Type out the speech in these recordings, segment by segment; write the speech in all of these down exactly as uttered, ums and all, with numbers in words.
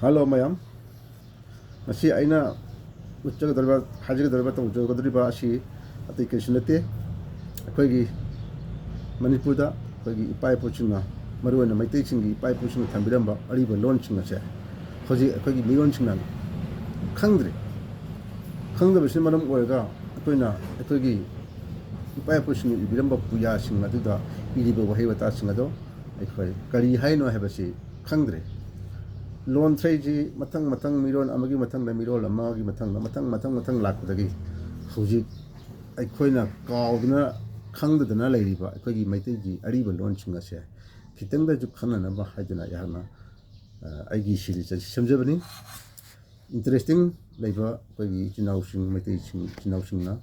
Hello ꯃꯌꯥꯝ, ꯉꯁꯤ ꯑꯩꯅ ꯎꯠꯆꯒꯗꯧꯔꯤꯕ, ꯍꯥꯏꯖꯒꯗꯧꯔꯤꯕ, ꯇꯧꯖꯒꯗꯧꯔꯤꯕ ꯑꯁꯤ ꯑꯇꯩ ꯀꯔꯤꯁꯨ ꯅꯠꯇꯦ꯫ ꯑꯩꯈꯣꯏꯒꯤ ꯃꯅꯤꯄꯨꯔꯗ ꯑꯩꯈꯣꯏꯒꯤ ꯏꯄꯥ ꯏꯄꯨꯁꯤꯡꯅ, ꯃꯔꯨꯑꯣꯏꯅ ꯃꯩꯇꯩꯁꯤꯡꯒꯤ ꯏꯄꯥ ꯏꯄꯨꯁꯤꯡꯅ ꯊꯝꯕꯤꯔꯝꯕ ꯑꯔꯤꯕ ꯂꯣꯟꯁꯤꯡ ꯑꯁꯦ ꯍꯧꯖꯤꯛ ꯑꯩꯈꯣꯏꯒꯤ ꯃꯤꯔꯣꯟꯁꯤꯡꯅ ꯈꯪꯗ꯭ꯔꯦ꯫ ꯈꯪꯗꯕꯁꯤꯅ ꯃꯔꯝ ꯑꯣꯏꯔꯒ ꯑꯩꯈꯣꯏꯅ ꯑꯩꯈꯣꯏꯒꯤ ꯏꯄꯥ ꯏꯄꯨꯁꯤꯡꯅ ꯏꯕꯤꯔꯝꯕ ꯄꯨꯌꯥꯁꯤꯡ ꯑꯗꯨꯗ ꯏꯔꯤꯕ ꯋꯥꯍꯩ ꯋꯥꯇꯥꯁꯤꯡ ꯑꯗꯣ ꯑꯩꯈꯣꯏ ꯀꯔꯤ ꯍꯥꯏꯅꯣ ꯍꯥꯏꯕꯁꯤ ꯈꯪꯗ꯭ꯔꯦ꯫ ꯂꯣꯟꯊ꯭ꯔꯩꯁꯤ ꯃꯊꯪ ꯃꯊꯪ, ꯃꯤꯔꯣꯜ ꯑꯃꯒꯤ ꯃꯊꯪꯗ ꯃꯤꯔꯣꯜ ꯑꯃꯒꯤ ꯃꯊꯪꯗ ꯃꯊꯪ ꯃꯊꯪ ꯃꯊꯪ ꯂꯥꯛꯄꯗꯒꯤ ꯍꯧꯖꯤꯛ ꯑꯩꯈꯣꯏꯅ ꯀꯥꯎꯗꯨꯅ, ꯈꯪꯗꯗꯅ ꯂꯩꯔꯤꯕ ꯑꯩꯈꯣꯏꯒꯤ ꯃꯩꯇꯩꯒꯤ ꯑꯔꯤꯕ ꯂꯣꯟꯁꯤꯡ ꯑꯁꯦ ꯈꯤꯇꯪꯗꯁꯨ ꯈꯪꯅꯅꯕ ꯍꯥꯏꯗꯨꯅ ꯑꯩꯍꯥꯛꯅ, ꯑ, ꯑꯩꯒꯤ ꯁꯤꯔꯤꯁ ꯑꯁꯤ ꯁꯦꯝꯖꯕꯅꯤ꯫ ꯏꯟꯇꯔꯦꯁꯇꯤꯡ ꯂꯩꯕ ꯑꯩꯈꯣꯏꯒꯤ ꯏꯆꯤꯟ ꯏꯅꯥꯎꯁꯤꯡ, ꯃꯩꯇꯩꯁꯤꯡ, ꯏꯆꯤꯟ ꯏꯅꯥꯎꯁꯤꯡꯅ,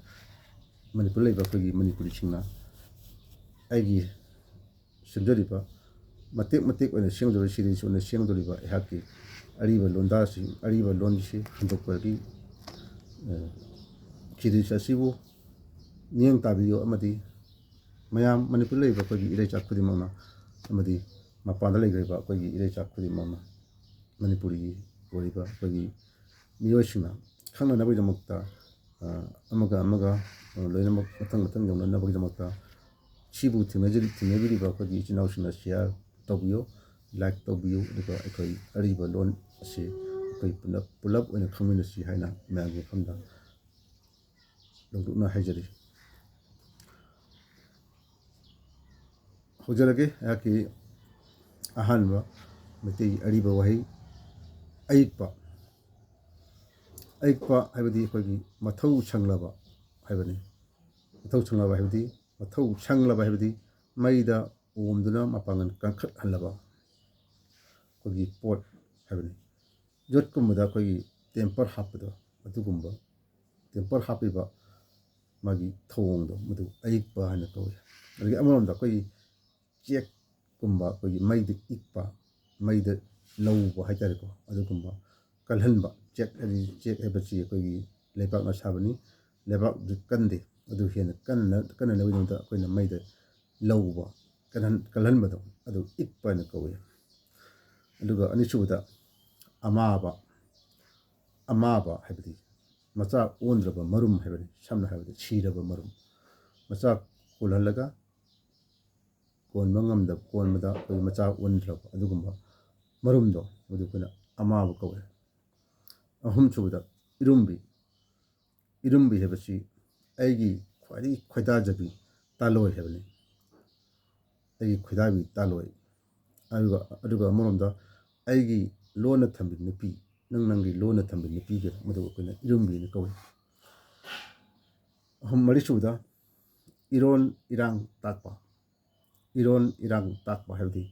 ꯃꯅꯤꯄꯨꯔ ꯂꯩꯕ ꯑꯩꯈꯣꯏꯒꯤ ꯃꯅꯤꯄꯨꯔꯤꯁꯤꯡꯅ ꯑꯩꯒꯤ ꯁꯦꯝꯖꯔꯤꯕ, ꯃꯇꯦꯛ ꯃꯇꯦꯛ ꯑꯣꯏꯅ ꯁꯦꯝꯖꯕ, ꯁꯤꯔꯤꯁ ꯑꯣꯏꯅ ꯁꯦꯝꯗꯧꯔꯤꯕ ꯑꯩꯍꯥꯛꯀꯤ ꯑꯔꯤꯕ ꯂꯣꯟꯗꯥꯁꯤꯡ, ꯑꯔꯤꯕ ꯂꯣꯟꯁꯤ ꯍꯟꯗꯣꯛꯄꯒꯤ, ꯑ, ꯁꯤꯔꯤꯁ ꯑꯁꯤꯕꯨ ꯃꯤꯠꯌꯦꯡ ꯇꯥꯕꯤꯌꯨ, ꯑꯃꯗꯤ ꯃꯌꯥꯝ, ꯃꯅꯤꯄꯨꯔ ꯂꯩꯔꯤꯕ ꯑꯩꯈꯣꯏꯒꯤ ꯏꯔꯩꯆꯥ ꯈꯨꯗꯤꯡꯃꯛꯅ, ꯑꯃꯗꯤ ꯃꯄꯥꯟꯗ ꯂꯩꯈ꯭ꯔꯤꯕ ꯑꯩꯈꯣꯏꯒꯤ ꯏꯔꯩꯆꯥ ꯈꯨꯗꯤꯡꯃꯛꯅ, ꯃꯅꯤꯄꯨꯔꯤꯒꯤ ꯑꯣꯏꯔꯤꯕ ꯑꯩꯈꯣꯏꯒꯤ ꯃꯤꯑꯣꯏꯁꯤꯡꯅ ꯈꯪꯅꯅꯕꯒꯤꯗꯃꯛꯇ, ꯑ, ꯑꯃꯒ ꯑꯃꯒ, ꯑ, ꯂꯣꯏꯅꯃꯛ ꯃꯊꯪ ꯃꯊꯪ ꯌꯧꯅꯅꯕꯒꯤꯗꯃꯛꯇ ꯁꯤꯕꯨ ꯊꯦꯡꯅꯖꯔꯤ-, ꯊꯦꯡꯅꯕꯤꯔꯤꯕ ꯑꯩꯈꯣꯏꯒꯤ ꯏꯆꯤꯟ ꯏꯅꯥꯎꯁꯤꯡꯅ share ꯇꯧꯕꯤꯌꯨ, like ꯇꯧꯕꯤꯌꯨ, ꯑꯗꯨꯒ ꯑꯩꯈꯣꯏ ꯑꯔꯤꯕ ꯂꯣꯟ ꯑꯁꯤ ꯑꯩꯈꯣꯏ ꯄꯨꯂꯞ, ꯄꯨꯂꯞ ꯑꯣꯏꯅ ꯈꯪꯃꯤꯟꯅꯁꯤ ꯍꯥꯏꯅ ꯃꯌꯥꯝꯒꯤ ꯃꯐꯝꯗ ꯂꯧꯗꯨꯛꯅ ꯍꯥꯏꯖꯔꯤ꯫ ꯍꯧꯖꯔꯒꯦ ꯑꯩꯍꯥꯛꯀꯤ ꯑꯍꯥꯟꯕ ꯃꯩꯇꯩ ꯑꯔꯤꯕ ꯋꯥꯍꯩ, ꯑꯌꯤꯛꯄ꯫ ꯑꯌꯤꯛꯄ ꯍꯥꯏꯕꯗꯤ ꯑꯩꯈꯣꯏꯒꯤ ꯃꯊꯧ ꯁꯪꯂꯕ ꯍꯥꯏꯕꯅꯤ꯫ ꯃꯊꯧ ꯁꯪꯂꯕ ꯍꯥꯏꯕꯗꯤ, ꯃꯊꯧ ꯁꯪꯂꯕ ꯍꯥꯏꯕꯗꯤ ꯃꯩꯗ ꯑꯣꯝꯗꯨꯅ ꯃꯄꯥꯡꯒꯜ ꯀꯟꯈꯠꯍꯜꯂꯕ ꯑꯩꯈꯣꯏꯒꯤ ꯄꯣꯠ ꯍꯥꯏꯕꯅꯤ꯫ ꯌꯣꯠꯀꯨꯝꯕꯗ ꯑꯩꯈꯣꯏꯒꯤ temper ꯍꯥꯞꯄꯗꯣ, ꯑꯗꯨꯒꯨꯝꯕ temper ꯍꯥꯞꯄꯤꯕ ꯃꯥꯒꯤ ꯊꯧꯑꯣꯡꯗꯣ, ꯃꯗꯨ ꯑꯌꯤꯛꯄ ꯍꯥꯏꯅ ꯀꯧꯏ꯫ ꯑꯗꯒꯤ ꯑꯃꯔꯣꯝꯗ ꯑꯩꯈꯣꯏꯒꯤ ꯆꯦꯛꯀꯨꯝꯕ, ꯑꯩꯈꯣꯏꯒꯤ ꯃꯩꯗ ꯏꯛꯄ, ꯃꯩꯗ ꯂꯧꯕ ꯍꯥꯏꯇꯥꯔꯦꯀꯣ, ꯑꯗꯨꯒꯨꯝꯕ ꯀꯜꯍꯟꯕ꯫ ꯆꯦꯛ ꯍꯥꯏꯗꯤ, ꯆꯦꯛ ꯍꯥꯏꯕꯁꯤ ꯑꯩꯈꯣꯏꯒꯤ ꯂꯩꯕꯥꯛꯅ ꯁꯥꯕꯅꯤ꯫ ꯂꯩꯕꯥꯛꯇꯨ ꯀꯟꯗꯦ, ꯑꯗꯨ ꯍꯦꯟꯅ ꯀꯟꯅ-, ꯀꯟꯅꯅꯕꯒꯤꯗꯃꯛꯇ ꯑꯩꯈꯣꯏꯅ ꯃꯩꯗ ꯂꯧꯕ, ꯀꯜꯍꯟ-, ꯀꯜꯍꯟꯕꯗꯣ, ꯑꯗꯨ ꯏꯛꯄ ꯍꯥꯏꯅ ꯀꯧꯏ꯫ ꯑꯗꯨꯒ ꯑꯅꯤꯁꯨꯕꯗ, ꯑꯃꯥꯕ, ꯑꯃꯥꯕ ꯍꯥꯏꯕꯗꯤ ꯃꯆꯥ ꯑꯣꯟꯗ꯭ꯔꯕ ꯃꯔꯨꯝ ꯍꯥꯏꯕꯅꯤ꯫ ꯁꯝꯅ ꯍꯥꯏꯔꯕꯗ ꯁꯤꯔꯕ ꯃꯔꯨꯝ, ꯃꯆꯥ ꯀꯣꯜꯍꯜꯂꯒ ꯀꯣꯟꯕ ꯉꯝꯗꯕ, ꯀꯣꯟꯕꯗ ꯑꯩꯈꯣꯏ ꯃꯆꯥ ꯑꯣꯟꯗ꯭ꯔꯕ ꯑꯗꯨꯒꯨꯝꯕ ꯃꯔꯨꯝꯗꯣ, ꯃꯗꯨ ꯑꯩꯈꯣꯏꯅ ꯑꯃꯥꯕ ꯀꯧꯋꯦ꯫ ꯑꯍꯨꯝꯁꯨꯕꯗ ꯏꯔꯨꯝꯕꯤ꯫ ꯏꯔꯨꯝꯕꯤ ꯍꯥꯏꯕꯁꯤ ꯑꯩꯒꯤ ꯈ꯭ꯋꯥꯏꯗꯒꯤ ꯈꯣꯏꯗꯥꯖꯕꯤ ꯇꯥꯂꯣꯏ ꯍꯥꯏꯕꯅꯤ꯫ ꯑꯩꯒꯤ ꯈꯣꯏꯗꯥꯕꯤ ꯇꯥꯂꯣꯏ꯫ ꯑꯗꯨꯒ, ꯑꯗꯨꯒ ꯑꯃꯔꯣꯝꯗ ꯑꯩꯒꯤ ꯂꯣꯟꯅ ꯊꯝꯕꯤ ꯅꯨꯄꯤ, ꯅꯪ ꯅꯪꯒꯤ ꯂꯣꯟꯅ ꯊꯝꯕꯤ ꯅꯨꯄꯤꯒ ꯃꯗꯨ ꯑꯩꯈꯣꯏꯅ ꯏꯔꯨꯝꯕꯤꯅ ꯀꯧꯏ꯫ ꯑꯍꯨꯝ, ꯃꯔꯤꯁꯨꯕꯗ ꯏꯔꯣꯟ ꯏꯔꯥꯡ ꯇꯥꯛꯄ꯫ ꯏꯔꯣꯟ ꯏꯔꯥꯡ ꯇꯥꯛꯄ ꯍꯥꯏꯕꯗꯤ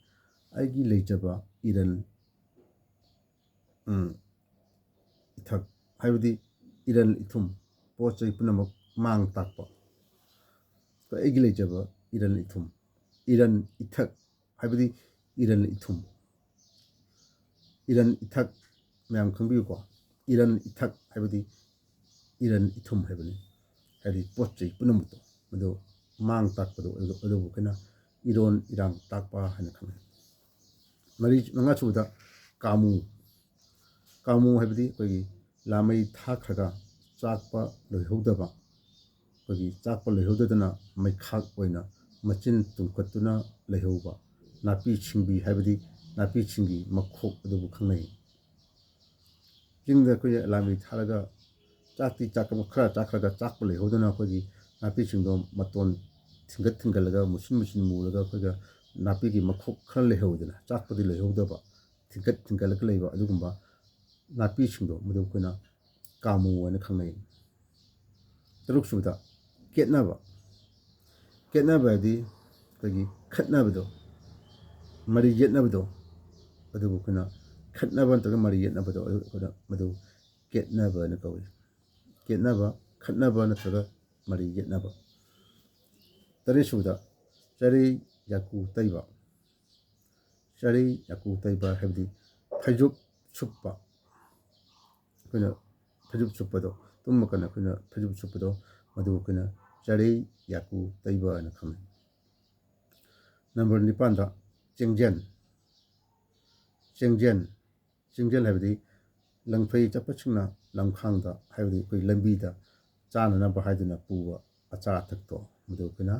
ꯑꯩꯒꯤ ꯂꯩꯖꯕ ꯏꯔꯟ, ꯎꯝ, ꯏꯊꯛ ꯍꯥꯏꯕꯗꯤ ꯏꯔꯟ ꯏꯊꯨꯝ, ꯄꯣꯠ ꯆꯩ ꯄꯨꯝꯅꯃꯛ ꯃꯥꯡ ꯇꯥꯛꯄ꯫ ꯑꯩꯒꯤ ꯂꯩꯖꯕ ꯏꯔꯟ ꯏꯊꯨꯝ, ꯏꯔꯟ ꯏꯊꯛ ꯍꯥꯏꯕꯗꯤ ꯏꯔꯟ ꯏꯊꯨꯝ꯫ ꯏꯔꯟ ꯏꯊꯛ ꯃꯌꯥꯝ ꯈꯪꯕꯤꯌꯨꯀꯣ꯫ ꯏꯔꯟ ꯏꯊꯛ ꯍꯥꯏꯕꯗꯤ ꯏꯔꯟ ꯏꯊꯨꯝ ꯍꯥꯏꯕꯅꯤ꯫ ꯍꯥꯏꯗꯤ ꯄꯣꯠ ꯆꯩ ꯄꯨꯝꯅꯃꯛꯇꯣ ꯃꯗꯨ ꯃꯥꯡ ꯇꯥꯛꯄꯗꯣ ꯑꯗꯨ, ꯑꯗꯨꯕꯨ ꯑꯩꯈꯣꯏꯅ ꯏꯔꯣꯟ ꯏꯔꯥꯡ ꯇꯥꯛꯄ ꯍꯥꯏꯅ ꯈꯪꯅꯩ꯫ ꯃꯔꯤ, ꯃꯉꯥꯁꯨꯕꯗ ꯀꯥꯃꯨ꯫ ꯀꯥꯃꯨ ꯍꯥꯏꯕꯗꯤ ꯑꯩꯈꯣꯏꯒꯤ ꯂꯥꯃꯩ ꯊꯥꯈ꯭ꯔꯒ ꯆꯥꯛꯄ ꯂꯣꯏꯍꯧꯗꯕ, ꯑꯩꯈꯣꯏꯒꯤ ꯆꯥꯛꯄ ꯂꯣꯏꯍꯧꯗꯗꯅ ꯃꯩꯈꯥꯛ ꯑꯣꯏꯅ ꯃꯆꯤꯟ ꯇꯨꯝꯈꯠꯇꯨꯅ ꯂꯩꯍꯧꯕ ꯅꯥꯄꯤ ꯁꯤꯡꯕꯤ ꯍꯥꯏꯕꯗꯤ ꯅꯥꯄꯤ ꯁꯤꯡꯕꯤ ꯃꯈꯣꯛ ꯑꯗꯨꯕꯨ ꯈꯪꯅꯩ꯫ ꯆꯤꯡꯗ ꯑꯩꯈꯣꯏꯅ ꯂꯥꯃꯩ ꯊꯥꯔꯒ ꯆꯥꯛꯇꯤ ꯆꯥꯛ ꯈꯔ ꯆꯥꯈ꯭ꯔꯒ ꯆꯥꯛꯄ ꯂꯩꯍꯧꯗꯅ ꯑꯩꯈꯣꯏꯒꯤ ꯅꯥꯄꯤꯁꯤꯡꯗꯣ ꯃꯇꯣꯟ ꯊꯤꯡꯒꯠ ꯊꯤꯡꯒꯠꯂꯒ ꯃꯨꯁꯤꯟ ꯃꯨꯁꯤꯟ ꯃꯨꯔꯒ ꯑꯩꯈꯣꯏꯒ ꯅꯥꯄꯤꯒꯤ ꯃꯈꯣꯛ ꯈꯔ ꯂꯩꯍꯧꯗꯅ ꯆꯥꯛꯄꯗꯤ ꯂꯩꯍꯧꯗꯕ ꯊꯤꯡꯒꯠ ꯊꯤꯡꯒꯠꯂꯒ ꯂꯩꯕ ꯑꯗꯨꯒꯨꯝꯕ ꯅꯥꯄꯤꯁꯤꯡꯗꯣ ꯃꯗꯨ ꯑꯩꯈꯣꯏꯅ ꯀꯥꯃꯨ ꯍꯥꯏꯅ ꯈꯪꯅꯩ꯫ ꯇꯔꯨꯛꯁꯨꯕꯗ ꯀꯦꯠꯅꯕ꯫ ꯀꯦꯠꯅꯕ ꯍꯥꯏꯗꯤ ꯑꯩꯈꯣꯏꯒꯤ ꯈꯠꯅꯕꯗꯣ, ꯃꯔꯩ ꯌꯦꯠꯅꯕꯗꯣ, ꯑꯗꯨꯕꯨ ꯑꯩꯈꯣꯏꯅ ꯈꯠꯅꯕ ꯅꯠꯇ꯭ꯔꯒ ꯃꯔꯩ ꯌꯦꯠꯅꯕꯗꯣ ꯑꯗꯨ ꯑꯩꯈꯣꯏꯅ ꯃꯗꯨ ꯀꯦꯠꯅꯕ ꯍꯥꯏꯅ ꯀꯧꯏ꯫ ꯀꯦꯠꯅꯕ, ꯈꯠꯅꯕ ꯅꯠꯇ꯭ꯔꯒ ꯃꯔꯩ ꯌꯦꯠꯅꯕ꯫ ꯇꯔꯦꯠꯁꯨꯕꯗ ꯆꯔꯩ ꯌꯥꯀꯨ ꯇꯩꯕ꯫ ꯆꯔꯩ ꯌꯥꯀꯨ ꯇꯩꯕ ꯍꯥꯏꯕꯗꯤ ꯐꯩꯖꯨꯞ ꯁꯨꯞꯄ꯫ ꯑꯩꯈꯣꯏꯅ ꯐꯩꯖꯨꯞ ꯁꯨꯞꯄꯗꯣ, ꯇꯨꯝꯕ ꯀꯥꯟꯗ ꯑꯩꯈꯣꯏꯅ ꯐꯩꯖꯨꯞ ꯁꯨꯞꯄꯗꯣ, ꯃꯗꯨ ꯑꯩꯈꯣꯏꯅ ꯆꯔꯩ ꯌꯥꯀꯨ ꯇꯩꯕ ꯍꯥꯏꯅ ꯈꯪꯅꯩ꯫ ꯅꯝꯕꯔ ꯅꯤꯄꯥꯟꯗ ꯆꯦꯡꯖꯦꯟ꯫ ꯆꯦꯡꯖꯦꯟ꯫ ꯆꯤꯡꯖꯦꯜ ꯍꯥꯏꯕꯗꯤ ꯂꯪꯐꯩ ꯆꯠꯄꯁꯤꯡꯅ ꯂꯝꯈꯥꯡꯗ, ꯍꯥꯏꯕꯗꯤ ꯑꯩꯈꯣꯏ ꯂꯝꯕꯤꯗ ꯆꯥꯅꯅꯕ ꯍꯥꯏꯗꯨꯅ ꯄꯨꯕ ꯑꯆꯥ ꯑꯊꯛꯇꯣ, ꯃꯗꯨ ꯑꯩꯈꯣꯏꯅ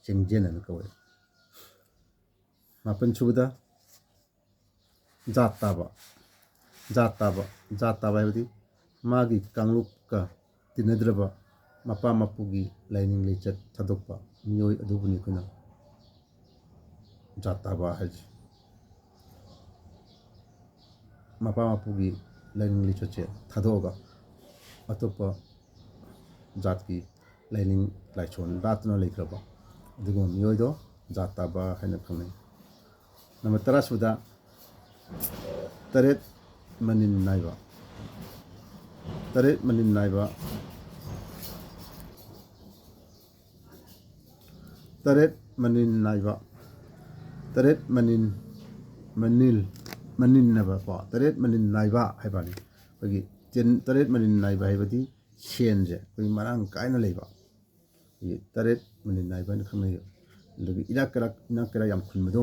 ꯆꯤꯡꯖꯦꯜ ꯍꯥꯏꯅ ꯀꯧꯋꯦ꯫ ꯃꯥꯄꯟ ꯁꯨꯕꯗ ꯖꯥꯠ ꯇꯥꯕ꯫ ꯖꯥꯠ ꯇꯥꯕ, ꯖꯥꯠ ꯇꯥꯕ ꯍꯥꯏꯕꯗꯤ ꯃꯥꯒꯤ ꯀꯥꯡꯂꯨꯞꯀ ꯇꯤꯟꯅꯗ꯭ꯔꯕ, ꯃꯄꯥ ꯃꯄꯨꯒꯤ ꯂꯥꯏꯅꯤꯡ ꯂꯤꯆꯠ ꯊꯥꯗꯣꯛꯄ ꯃꯤꯑꯣꯏ ꯑꯗꯨꯕꯨꯅꯤ ꯑꯩꯈꯣꯏꯅ ꯖꯥꯠ ꯇꯥꯕ ꯍꯥꯏꯁꯦ꯫ ꯃꯄꯥ ꯃꯄꯨꯒꯤ ꯂꯥꯏꯅꯤꯡ ꯂꯤꯆꯠꯁꯦ ꯊꯥꯗꯣꯛꯑꯒ ꯑꯇꯣꯞꯄ ꯖꯥꯠꯀꯤ ꯂꯥꯏꯅꯤꯡ ꯂꯥꯏꯁꯣꯟ ꯂꯥꯠꯇꯨꯅ ꯂꯩꯈ꯭ꯔꯕ ꯑꯗꯨꯒꯨꯝꯕ ꯃꯤꯑꯣꯏꯗꯣ ꯖꯥꯠ ꯇꯥꯕ ꯍꯥꯏꯅ ꯈꯪꯅꯩ꯫ ꯅꯝꯕꯔ ꯇꯔꯥ ꯁꯨꯕꯗ ꯇꯔꯦꯠ ꯃꯅꯤꯟ ꯅꯥꯏꯕ꯫ ꯇꯔꯦꯠ ꯃꯅꯤꯟ ꯅꯥꯏꯕ꯫ ꯇꯔꯦꯠ ꯃꯅꯤꯟ ꯅꯥꯏꯕ꯫ ꯇꯔꯦꯠ ꯃꯅꯤꯟ, ꯃꯅꯤꯜ, ꯃꯅꯤꯟ ꯍꯥꯏꯕꯀꯣ, ꯇꯔꯦꯠ ꯃꯅꯤꯟ ꯅꯥꯏꯕ ꯍꯥꯏꯕꯅꯤ꯫ ꯑꯩꯈꯣꯏꯒꯤ ꯇꯦꯟ-, ꯇꯔꯦꯠ ꯃꯅꯤꯟ ꯅꯥꯏꯕ ꯍꯥꯏꯕꯗꯤ ꯁꯦꯟꯁꯦ ꯑꯩꯈꯣꯏꯒꯤ ꯃꯔꯥꯡ ꯀꯥꯏꯅ ꯂꯩꯕ, ꯑꯩꯈꯣꯏꯒꯤ ꯇꯔꯦꯠ ꯃꯅꯤꯟ ꯅꯥꯏꯕ ꯍꯥꯏꯅ ꯈꯪꯅꯩ꯫ ꯑꯗꯨꯒꯤ ꯏꯅꯥꯛ ꯀꯩꯔꯥꯛ, ꯏꯅꯥꯛ ꯀꯩꯔꯥꯛ ꯌꯥꯝ ꯈꯨꯟꯕꯗꯣ,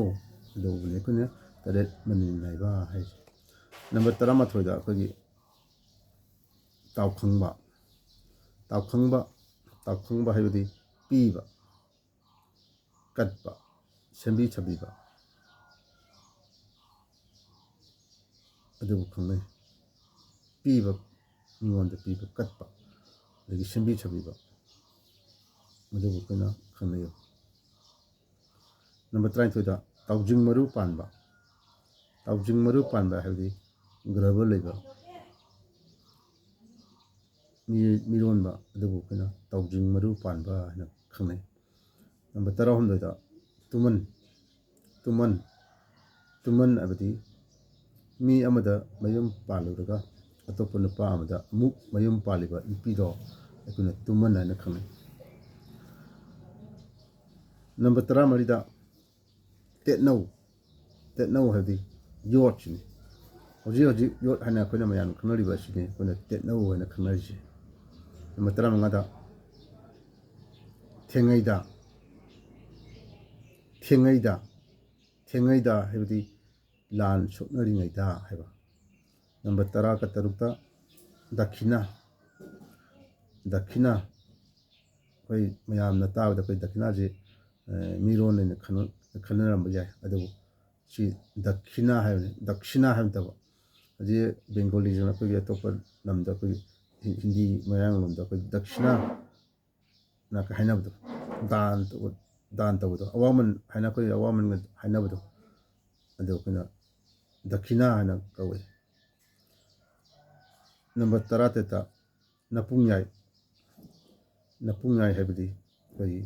ꯑꯗꯨꯕꯨꯅꯤ ꯑꯩꯈꯣꯏꯅ ꯇꯔꯦꯠ ꯃꯅꯤꯟ ꯅꯥꯏꯕ ꯍꯥꯏꯁꯦ꯫ ꯅꯝꯕꯔ ꯇꯔꯥꯃꯥꯊꯣꯏꯗ ꯑꯩꯈꯣꯏꯒꯤ ꯇꯥꯎꯈꯪꯕ꯫ ꯇꯥꯎꯈꯪꯕ, ꯇꯥꯎꯈꯪꯕ ꯍꯥꯏꯕꯗꯤ ꯄꯤꯕ, ꯀꯠꯄ, ꯁꯦꯝꯕꯤ ꯁꯥꯕꯤꯕ, ꯑꯗꯨꯕꯨ ꯈꯪꯅꯩ꯫ ꯄꯤꯕ, ꯃꯤꯉꯣꯟꯗ ꯄꯤꯕ, ꯀꯠꯄ, ꯑꯗꯒꯤ ꯁꯦꯝꯕꯤ ꯁꯥꯕꯤꯕ, ꯃꯗꯨꯕꯨ ꯑꯩꯈꯣꯏꯅ ꯈꯪꯅꯩ꯫ ꯅꯝꯕꯔ ꯇꯔꯥꯅꯤꯊꯣꯏꯗ ꯇꯥꯎꯖꯤꯡ ꯃꯔꯨ ꯄꯥꯟꯕ꯫ ꯇꯥꯎꯖꯤꯡ ꯃꯔꯨ ꯄꯥꯟꯕ ꯍꯥꯏꯕꯗꯤ ꯒ꯭ꯔꯍꯕ ꯂꯩꯕ ꯃꯤ-, ꯃꯤꯔꯣꯟꯕ ꯑꯗꯨꯕꯨ ꯑꯩꯈꯣꯏꯅ ꯇꯥꯎꯖꯤꯡ ꯃꯔꯨ ꯄꯥꯟꯕ ꯍꯥꯏꯅ ꯈꯪꯅꯩ꯫ ꯅꯝꯕꯔ ꯇꯔꯥꯍꯨꯝꯗꯣꯏꯗ ꯇꯨꯃꯟ꯫ ꯇꯨꯃꯟ꯫ ꯇꯨꯃꯟ ꯍꯥꯏꯕꯗꯤ ꯃꯤ ꯑꯃꯗ ꯃꯌꯨꯝ ꯄꯥꯜꯂꯨꯔꯒ ꯑꯇꯣꯞꯄ ꯅꯨꯄꯥ ꯑꯃꯗ ꯑꯃꯨꯛ ꯃꯌꯨꯝ ꯄꯥꯜꯂꯤꯕ ꯅꯨꯄꯤꯗꯣ ꯑꯩꯈꯣꯏꯅ ꯇꯨꯃꯟ ꯍꯥꯏꯅ ꯈꯪꯅꯩ꯫ ꯅꯝꯕꯔ ꯇꯔꯥꯃꯔꯤꯗ ꯇꯦꯠꯅꯧ꯫ ꯇꯦꯠꯅꯧ ꯍꯥꯏꯕꯗꯤ ꯌꯣꯠꯁꯤꯅꯤ꯫ ꯍꯧꯖꯤꯛ ꯍꯧꯖꯤꯛ ꯌꯣꯠ ꯍꯥꯏꯅ ꯑꯩꯈꯣꯏꯅ ꯃꯌꯥꯝꯅ ꯈꯪꯅꯔꯤꯕ ꯑꯁꯤꯅꯤ ꯑꯩꯈꯣꯏꯅ ꯇꯦꯠꯅꯧ ꯍꯥꯏꯅ ꯈꯪꯅꯔꯤꯁꯦ꯫ ꯅꯝꯕꯔ ꯇꯔꯥꯃꯉꯥꯗ ꯊꯦꯡꯉꯩꯗ꯫ ꯊꯦꯡꯉꯩꯗ꯫ ꯊꯦꯡꯉꯩꯗ ꯍꯥꯏꯕꯗꯤ ꯂꯥꯟ ꯁꯣꯛꯅꯔꯤꯉꯩꯗ ꯍꯥꯏꯕ꯫ ꯅꯝꯕꯔ ꯇꯔꯥꯒ ꯇꯔꯨꯛꯇ ꯗꯈꯤꯅꯥ꯫ ꯗꯈꯤꯅꯥ, ꯑꯩꯈꯣꯏ ꯃꯌꯥꯝꯅ ꯇꯥꯕꯗ ꯑꯩꯈꯣꯏ ꯗꯈꯤꯅꯥꯁꯤ, ꯑ, ꯃꯤꯔꯣꯟ ꯑꯣꯏꯅ ꯈꯟꯅ-, ꯈꯟꯅꯔꯝꯕ ꯌꯥꯏ꯫ ꯑꯗꯨꯕꯨ ꯁꯤ ꯗꯈꯤꯅꯥ ꯍꯥꯏꯕꯅꯤ, ꯗꯛꯁꯤꯅꯥ ꯍꯥꯏꯕ ꯅꯠꯇꯕ꯫ ꯍꯧꯖꯤꯛ ꯕꯦꯡꯒꯣꯂꯤꯁꯤꯡꯅ ꯑꯩꯈꯣꯏꯒꯤ ꯑꯇꯣꯞꯄ ꯂꯝꯗ ꯑꯩꯈꯣꯏꯒꯤ ꯍꯤ-, ꯍꯤꯟꯗꯤ ꯃꯌꯥꯡꯂꯣꯝꯗ ꯑꯩꯈꯣꯏ ꯗꯛꯁꯤꯅꯥꯅ ꯍꯥꯏꯅꯕꯗꯣ, ꯗꯥꯟ ꯇꯧꯕ, ꯗꯥꯟ ꯇꯧꯕꯗꯣ, ꯑꯋꯥꯃꯟ ꯍꯥꯏꯅ ꯑꯩꯈꯣꯏ ꯑꯋꯥꯃꯟꯒ ꯍꯥꯏꯅꯕꯗꯣ, ꯑꯗꯨ ꯑꯩꯈꯣꯏꯅ ꯗꯈꯤꯅꯥ ꯍꯥꯏꯅ ꯀꯧꯋꯤ꯫ ꯅꯝꯕꯔ ꯇꯔꯥꯇꯔꯦꯠꯇ ꯅꯄꯨꯡꯌꯥꯏ꯫ ꯅꯄꯨꯡꯌꯥꯏ ꯍꯥꯏꯕꯗꯤ ꯑꯩꯈꯣꯏꯒꯤ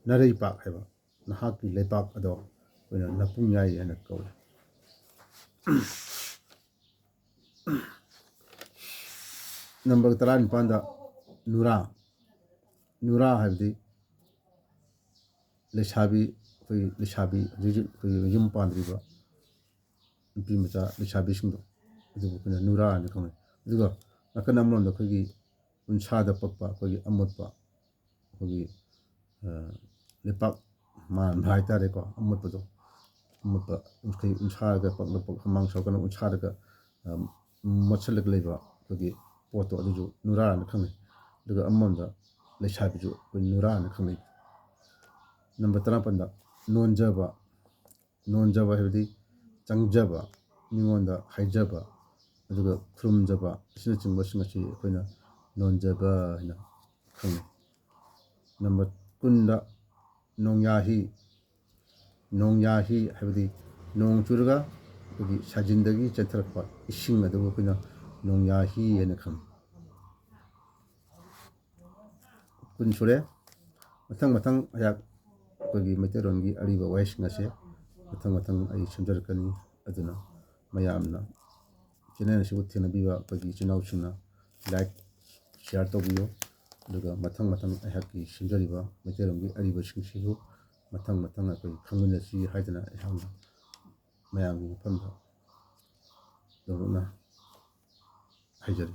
ꯅꯔꯩꯄꯥꯛ ꯍꯥꯏꯕ, ꯅꯍꯥꯛꯀꯤ ꯂꯩꯄꯥꯛ ꯑꯗꯣ ꯑꯩꯈꯣꯏꯅ ꯅꯄꯨꯡꯌꯥꯏ ꯍꯥꯏꯅ ꯀꯧꯏ꯫ ꯅꯝꯕꯔ ꯇꯔꯥꯅꯤꯄꯥꯟꯗ ꯅꯨꯔꯥ꯫ ꯅꯨꯔꯥ ꯍꯥꯏꯕꯗꯤ ꯂꯩꯁꯥꯕꯤ, ꯑꯩꯈꯣꯏꯒꯤ ꯂꯩꯁꯥꯕꯤ, ꯍꯧꯖꯤꯛ ꯍꯧꯖꯤꯛ ꯑꯩꯈꯣꯏꯒꯤ ꯌꯨꯝ ꯄꯥꯟꯗ꯭ꯔꯤꯕ ꯅꯨꯄꯤ ꯃꯆꯥ ꯂꯩꯁꯥꯕꯤꯁꯤꯡꯗꯣ, ꯑꯗꯨꯕꯨ ꯑꯩꯈꯣꯏꯅ ꯅꯨꯔꯥ ꯍꯥꯏꯅ ꯈꯪꯅꯩ꯫ ꯑꯗꯨꯒ ꯅꯥꯀꯟ ꯑꯃꯔꯣꯝꯗ ꯑꯩꯈꯣꯏꯒꯤ ꯎꯟꯁꯥꯗ ꯄꯛꯄ ꯑꯩꯈꯣꯏꯒꯤ ꯑꯃꯣꯠꯄ, ꯑꯩꯈꯣꯏꯒꯤ, ꯑ, ꯂꯩꯄꯥꯛ ꯃꯥꯟꯕ ꯍꯥꯏꯇꯥꯔꯦꯀꯣ, ꯑꯃꯣꯠꯄꯗꯣ, ꯑꯃꯣꯠꯄ, ꯑꯩꯈꯣꯏ ꯎꯟꯁꯥꯗ ꯄꯛꯂꯛꯄ, ꯍꯨꯃꯥꯡ ꯁꯧꯔꯀꯥꯟꯗ ꯎꯟꯁꯥꯗꯒ, ꯑ, ꯃꯣꯠꯁꯤꯜꯂꯒ ꯂꯩꯕ ꯑꯩꯈꯣꯏꯒꯤ ꯄꯣꯠꯇꯣ, ꯑꯗꯨꯁꯨ ꯅꯨꯔꯥ ꯍꯥꯏꯅ ꯈꯪꯅꯩ꯫ ꯑꯗꯨꯒ ꯑꯃꯔꯣꯝꯗ ꯂꯩꯁꯥꯕꯤꯁꯨ ꯑꯩꯈꯣꯏ ꯅꯨꯔꯥ ꯍꯥꯏꯅ ꯈꯪꯅꯩ꯫ ꯅꯝꯕꯔ ꯇꯔꯥꯃꯥꯄꯟꯗ ꯅꯣꯟꯖꯕ꯫ ꯅꯣꯟꯖꯕ ꯍꯥꯏꯕꯗꯤ ꯆꯪꯖꯕ, ꯃꯤꯉꯣꯟꯗ ꯍꯥꯏꯖꯕ, ꯑꯗꯨꯒ ꯈꯨꯔꯨꯝꯖꯕ ꯑꯁꯤꯅꯆꯤꯡꯕꯁꯤꯡ ꯑꯁꯤ ꯑꯩꯈꯣꯏꯅ ꯅꯣꯟꯖꯕ ꯍꯥꯏꯅ ꯈꯪꯅꯩ꯫ ꯅꯝꯕꯔ ꯀꯨꯟꯗ ꯅꯣꯡꯌꯥꯍꯤ꯫ ꯅꯣꯡꯌꯥꯍꯤ ꯍꯥꯏꯕꯗꯤ ꯅꯣꯡ ꯆꯨꯔꯒ ꯑꯩꯈꯣꯏꯒꯤ ꯁꯥꯖꯤꯟꯗꯒꯤ ꯆꯦꯟꯊꯔꯛꯄ ꯏꯁꯤꯡ ꯑꯗꯨꯕꯨ ꯑꯩꯈꯣꯏꯅ ꯅꯣꯡꯌꯥꯍꯤ ꯍꯥꯏꯅ ꯈꯪꯅꯩ꯫ ꯀꯨꯟ ꯁꯨꯔꯦ꯫ ꯃꯊꯪ ꯃꯊꯪ ꯑꯩꯍꯥꯛ ꯑꯩꯈꯣꯏꯒꯤ ꯃꯩꯇꯩꯂꯣꯟꯒꯤ ꯑꯔꯤꯕ ꯋꯥꯍꯩꯁꯤꯡ ꯑꯁꯦ ꯃꯊꯪ ꯃꯊꯪ ꯑꯩ ꯁꯦꯝꯖꯔꯛꯀꯅꯤ꯫ ꯑꯗꯨꯅ ꯃꯌꯥꯝꯅ ꯆꯦꯅꯦꯜ ꯑꯁꯤꯕꯨ ꯊꯦꯡꯅꯕꯤꯕ ꯑꯩꯈꯣꯏꯒꯤ ꯏꯆꯤꯟ ꯏꯅꯥꯎꯁꯤꯡꯅ ꯂꯥꯏꯛ, ꯁꯤꯌꯥꯔ ꯇꯧꯕꯤꯌꯨ꯫ ꯑꯗꯨꯒ ꯃꯊꯪ ꯃꯊꯪ ꯑꯩꯍꯥꯛꯀꯤ ꯁꯦꯝꯖꯔꯤꯕ ꯃꯩꯇꯩꯂꯣꯟꯒꯤ ꯑꯔꯤꯕꯁꯤꯡꯁꯤꯕꯨ ꯃꯊꯪ ꯃꯊꯪ ꯑꯩꯈꯣꯏ ꯈꯪꯃꯤꯟꯅꯁꯤ ꯍꯥꯏꯗꯅ ꯑꯩꯍꯥꯛꯅ ꯃꯌꯥꯝꯒꯤ ꯃꯐꯝꯗ ꯌꯧꯔꯛꯅ ꯍꯥꯏꯖꯔꯤ꯫